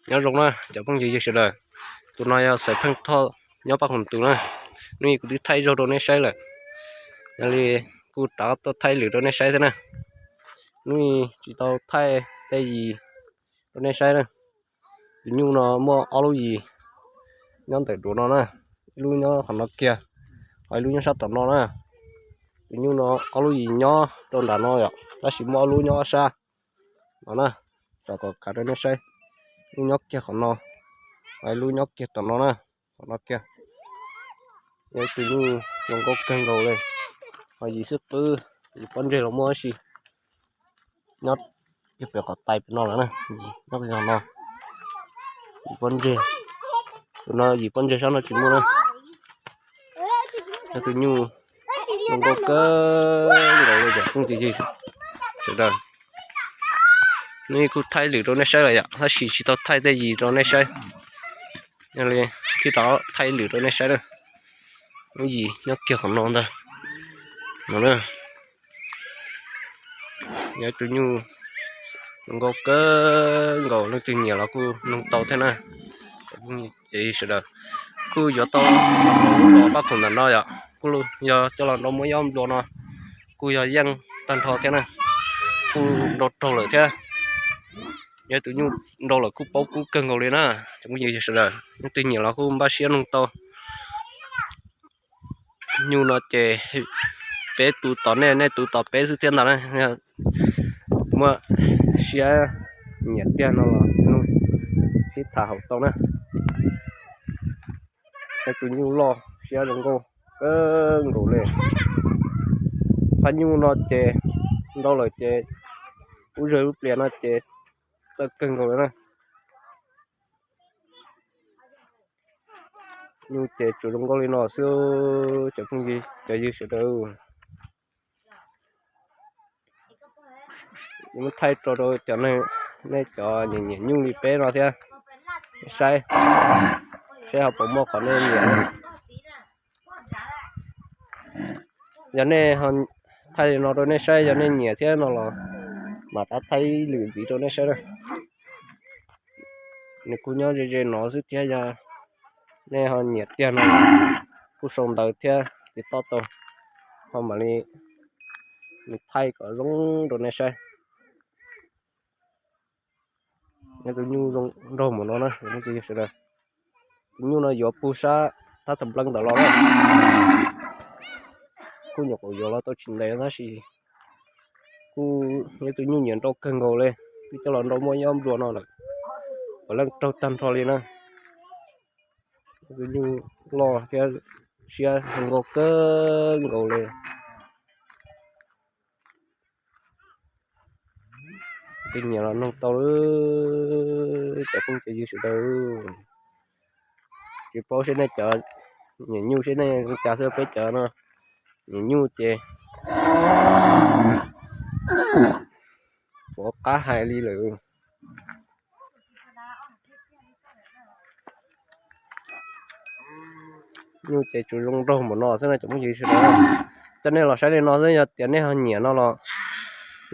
Nyob zoo na cov phooj ywg sawv daws, tus no yog Xaiv Pheej Thoj nyob Paj Khoom Tus na. Hnub i kuv twb thaij zaug rau nej saib lawm, yog li kuj rov tuaj thaij lwm rau nej saib thiab na. Hnub i tsis tau thaij tej yim rau nej saib na. Tus nyuj no muaj ob lub yim nyob ntawm duav no na, ib lub nyob qhov no kiag, ho ib lub nyob sab tom no na. Tus nyuj no ob lub yim nyob rau nram no yom, tab sis muaj ob lub nyob ob sab no na, tso kom kav rau nej saib. Lub nyob kiag qhov no, ho ib lub nyob kiag tom no na, qhov no kiag. Yog ib tug nyuj zoo nkauj kawg nkaus li, ho yim xwb qwb, yim pob ntseg los muaj tab sis nyob kiag pem qhov tais pem no lawm na, nyob kiag no, yim pob ntseg, tus no yim pob ntseg sab no tsis muaj na. Yog tus nyuj zoo nkauj kawg nkaus li cov phooj ywg sawv daws. Hnub i kuj thaij lwm rau nej saib lawm yom, tab sis tsis tau thaij tej yim rau nej saib, yog li thiaj rov thaij lwm rau nej saib na. Lub yim nyob kiag qhov no ntag no na. Yog ib tug nyuj zoo nkauj kawg nkaus, leej twg nyiam los kuj noog tau thiab na. Ces sawv daws kuj yuav tau los Paj Khoom ntawm no yom, kuj yog coj los nrau muab yob nplua no, kuj yog yeej tag nrho thiab na, kuj nrau raug lawm thiab. Yog ib tug nyuj nrau lawm kuj paub kub kawg nkaus li na. Cov phooj ywg sawv daws, leej twg nyiam los kuj npaj siab noog tau. Nyuj no ces peb tu tos nej, nej tu tos peb xwb thiab ntag na. Muaj siab nyiam tiag no los sib tham haum tau na. Ib tug nyuj loj siab zoo nkauj kawg nkaus li. Phaj nyuj no ces nrau lawm ces ub zawg lub plias no ces txawj kawg nkaus li na. Nyuj ces tsuas zoo nkauj li no xwb cov phooj ywg, cov ywg sawv daws. Muab thaij rau rau cov neeg, nej cov nyiam nyiam nyuj li peb no thiab, saib, saib ho puas muaj qhov nej nyiam. Yog nej thaij li no rau nej saib, yog nej nyiam thiab no los mam rov thaij lwm ntxiv rau nej saib na. Nws kuj nyob ze ze no xwb thiab, yog nej ho nyiam tiag no kuj sau ntawv thiab tiv toj tau, ho mam li nws thaij kom zoo rau nej saib. Nyob tus nyuj zoo nraug mus no na, sawv daws. Tus nyuj no yuav pug sab thab tawm npleeb ntawd los, kuj nyuam qhuav yuav los tau tsis ntev tab sis kuj yog tus nyuj nyiam nrau kawg nkaus li, twb coj los nrau muab yob nplua no lawm, puav leej raug tag nrho li na. Tus nyuj loj thiab siab zoo nkauj kawg nkaus li. Twb nyiam los noog tau, cov phooj cov ywg sawv daws. Tsis paub seb nej cov nyiam nyuj seb nej zoo cas xwb, peb cov no nyiam nyuj ces pov qab hais li lawm. Nyuj ces tsuas zoo nraug npaum no xwb no cov phooj ywg sawv daws. Coj nej los saib li no xwb, yog tias nej ho nyiam no los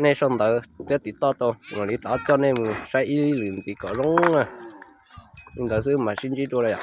nej sau ntawv thiab tiv toj tau, mam li rov coj nej mus saib ib lwm ntxiv kom zoo na. Li ntawd xwb mam sib ntsib dua lawm yom.